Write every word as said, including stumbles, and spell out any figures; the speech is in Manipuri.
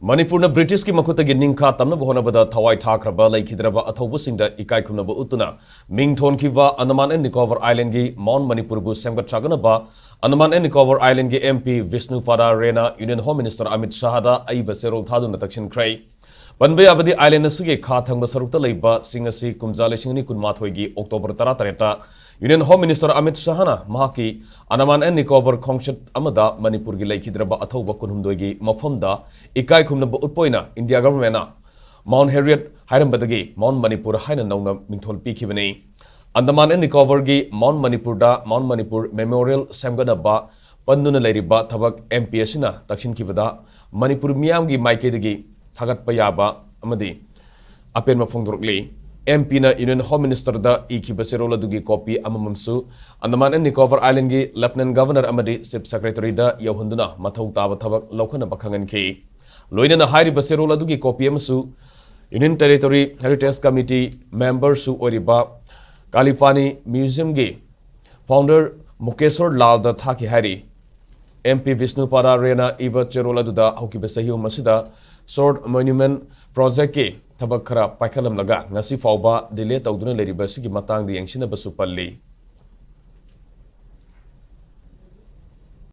ꯃꯅꯤꯄꯨꯔꯅ ꯕ꯭ꯔꯤꯇꯤꯁꯀꯤ ꯃꯈꯨꯠꯇꯒꯤ ꯅꯤꯡꯈꯥ ꯇꯝꯅꯕ ꯍꯣꯠꯅꯕꯗ ꯊꯋꯥꯏ ꯊꯥꯈ꯭ꯔꯕ ꯂꯩꯈꯤꯗ꯭ꯔꯕ ꯑꯊꯧꯕꯁꯤꯡꯗ ꯏꯀꯥꯏ ꯈꯨꯝꯅꯕ ꯎꯠꯇꯨꯅ ꯃꯤꯡꯊꯣꯟꯈꯤꯕ ꯑꯟꯗꯃꯥꯟ ꯑꯦꯟ ꯅꯤꯀꯣꯕꯔ ꯑꯥꯏꯂꯦꯟꯒꯤ ꯃꯥꯎꯟ ꯃꯅꯤꯄꯨꯔꯕꯨ ꯁꯦꯝꯒꯠ ꯁꯥꯒꯠꯅꯕ ꯑꯟꯗꯃꯥꯟ ꯑꯦꯟ ꯅꯤꯀꯣꯕꯔ ꯑꯥꯏꯂꯦꯟꯒꯤ ꯑꯦꯝ ꯄꯤ ꯕꯤꯁꯅꯨꯄꯥꯗ ꯔꯦꯅ ꯌꯨꯅꯤꯌꯟ ꯍꯣꯝ ꯃꯤꯅꯤꯁꯇꯔ ꯑꯃꯤꯠ ꯁꯥꯍꯗ ꯑꯏꯕ ꯆꯦꯔꯣꯜ ꯊꯥꯗꯨꯅ ꯇꯛꯁꯤꯟꯈ꯭ꯔꯦ꯫ ꯄꯟꯕ ꯌꯥꯕꯗꯤ, ꯑꯥꯏꯂꯦꯟ ꯑꯁꯤꯒꯤ ꯈꯥ ꯊꯪꯕ ꯁꯔꯨꯛꯇ ꯂꯩꯕ ꯆꯤꯡ ꯑꯁꯤ ꯀꯨꯝꯖꯥ ꯂꯤꯁꯤꯡ ꯑꯅꯤ ꯀꯨꯟꯃꯥꯊꯣꯏꯒꯤ ꯑꯣꯛꯇꯣꯕꯔ ꯇꯔꯥꯇꯔꯦꯠꯇ ꯌꯨꯅꯤꯌꯟ ꯍꯣꯝ ꯃꯤꯅꯤꯁꯇꯔ ꯑꯃꯤꯠ ꯁꯥꯍꯅ ꯃꯍꯥꯛꯀꯤ ꯑꯟꯗꯃꯥꯟ ꯑꯦꯟ ꯅꯤꯀꯣꯕꯔ ꯈꯣꯡꯆꯠ ꯑꯃꯗ ꯃꯅꯤꯄꯨꯔꯒꯤ ꯂꯩꯈꯤꯗ꯭ꯔꯕ ꯑꯊꯧꯕ ꯀꯨꯟꯍꯨꯝꯗꯣꯏꯒꯤ ꯃꯐꯝꯗ ꯏꯀꯥꯏ ꯈꯨꯝꯅꯕ ꯎꯠꯄ ꯑꯣꯏꯅ ꯏꯟꯗꯤꯌꯥ ꯒꯚꯔꯟꯃꯦꯟꯠꯅ ꯃꯥꯎꯟ ꯍꯦꯔꯤꯌꯠ ꯍꯥꯏꯔꯝꯕꯗꯒꯤ ꯃꯥꯎꯟ ꯃꯅꯤꯄꯨꯔ ꯍꯥꯏꯅ ꯅꯧꯅ ꯃꯤꯡꯊꯣꯜ ꯄꯤꯈꯤꯕꯅꯤ꯫ ꯑꯟꯗꯃꯥꯟ ꯑꯦꯟ ꯅꯤꯀꯣꯕꯔꯒꯤ ꯃꯥꯎꯟ ꯃꯅꯤꯄꯨꯔꯗ ꯃꯥꯎꯟ ꯃꯅꯤꯄꯨꯔ ꯃꯦꯃꯣꯔꯤꯌꯦꯜ ꯁꯦꯝꯒꯠꯅꯕ ꯄꯟꯗꯨꯅ ꯂꯩꯔꯤꯕ ꯊꯕꯛ ꯑꯦꯝ ꯄꯤ ꯑꯁꯤꯅ ꯇꯛꯁꯤꯟꯈꯤꯕꯗ ꯃꯅꯤꯄꯨꯔ ꯃꯤꯌꯥꯝꯒꯤ ꯃꯥꯏꯀꯩꯗꯒꯤ ꯊꯥꯒꯠꯄ ꯌꯥꯕ ꯑꯃꯗꯤ ꯑꯄꯦꯟꯕ ꯐꯣꯡꯗꯣꯔꯛꯂꯤ꯫ ꯑꯦꯝ ꯄꯤꯅ ꯌꯨꯅꯤꯌꯟ ꯍꯣꯝ ꯃꯤꯅꯤꯁꯇꯔꯗ ꯏꯈꯤꯕ ꯆꯦꯔꯣꯜ ꯑꯗꯨꯒꯤ ꯀꯣꯄꯤ ꯑꯃꯃꯝꯁꯨ ꯑꯟꯗꯃꯥꯟ ꯑꯦꯟ ꯅꯤꯀꯣꯕꯔ ꯑꯥꯏꯂꯦꯟꯒꯤ ꯂꯦꯐꯇꯤꯅꯦꯟꯠ ꯒꯚꯔꯅꯔ ꯑꯃꯗꯤ ꯆꯤꯐ ꯁꯦꯀ꯭ꯔꯦꯇꯔꯤꯗ ꯌꯧꯍꯟꯗꯨꯅ ꯃꯊꯧ ꯇꯥꯕ ꯊꯕꯛ ꯂꯧꯈꯠꯅꯕ ꯈꯪꯍꯟꯈꯤ꯫ ꯂꯣꯏꯅꯅ ꯍꯥꯏꯔꯤꯕ ꯆꯦꯔꯣꯜ ꯑꯗꯨꯒꯤ ꯀꯣꯄꯤ ꯑꯃꯁꯨ ꯌꯨꯅꯤꯌꯟ ꯇꯦꯔꯤꯇꯣꯔꯤ ꯍꯦꯔꯤꯇꯦꯖ ꯀꯃꯤꯇꯤ ꯃꯦꯝꯕꯔꯁꯨ ꯑꯣꯏꯔꯤꯕ ꯀꯥꯂꯤꯐꯥꯅꯤ ꯃ꯭ꯌꯨꯖꯤꯌꯝꯒꯤ ꯐꯥꯎꯟꯗꯔ ꯃꯨꯀꯦꯁꯣꯔ ꯂꯥꯜꯗ ꯊꯥꯈꯤ ꯍꯥꯏꯔꯤ꯫ ꯑꯦꯝ ꯄꯤ ꯕꯤꯁꯅꯨꯄꯥꯗ ꯔꯦꯅ ꯏꯕ ꯆꯦꯔꯣꯜ ꯑꯗꯨꯗ ꯍꯧꯈꯤꯕ ꯆꯍꯤ ꯑꯁꯤꯗ ꯁꯣꯔꯠ ꯃꯣꯅꯨꯃꯦꯟꯠ ꯄ꯭ꯔꯣꯖꯦꯛꯀꯤ ꯊꯕꯛ ꯈꯔ ꯄꯥꯏꯈꯠꯂꯝꯂꯒ ꯉꯁꯤ ꯐꯥꯎꯕ ꯗꯤꯂꯦ ꯇꯧꯗꯨꯅ ꯂꯩꯔꯤꯕ ꯑꯁꯤꯒꯤ ꯃꯇꯥꯡꯗ ꯌꯦꯡꯁꯤꯟꯅꯕꯁꯨ ꯄꯜꯂꯤ꯫